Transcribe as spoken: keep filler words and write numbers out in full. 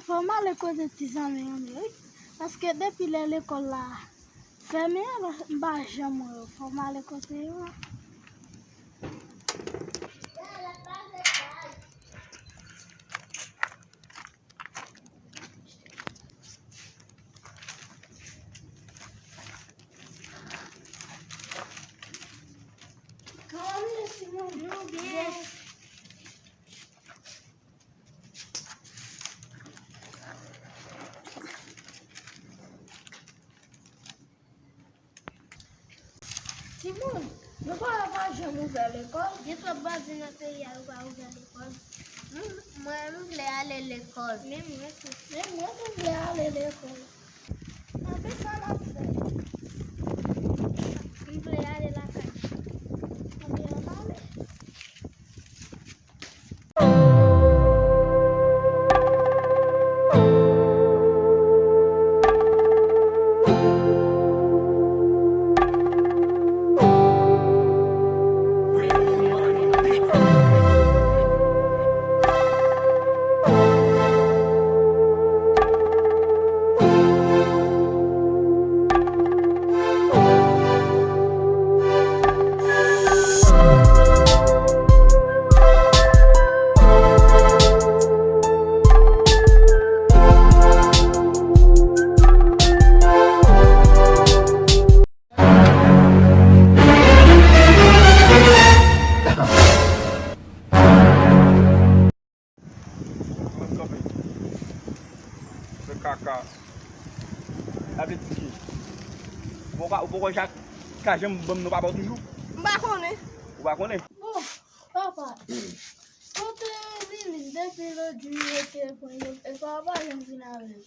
Fò m ale kote ti zanmi an wi. Paske depi lè lekòl la fèmen an, m pa janm wè yo. Fò m ale kote yo. Kòman w ye, Simon? Nou byen. Timoun, nou pa wè pa janm ouvè lekòl? Gen twòp bandi nan peyi a, yo pa ouvè lekòl. Hmm, mwen, m vle ale lekòl. Menm mwen tou. Menm mwen tou vle ale lekòl. Anben, sa n ap fè? M vle ale lakay. Anben, ann ale. Mwen kanpe. Fè kaka. Sa vle di ki? Ou poko, ou poko ja ka janm ban m non papa w toujou? M pa konnen. Ou pa konnen? Bon, papa, kote Lili depi lòt jou yo te pran yo, e papa pa janm vin avè l.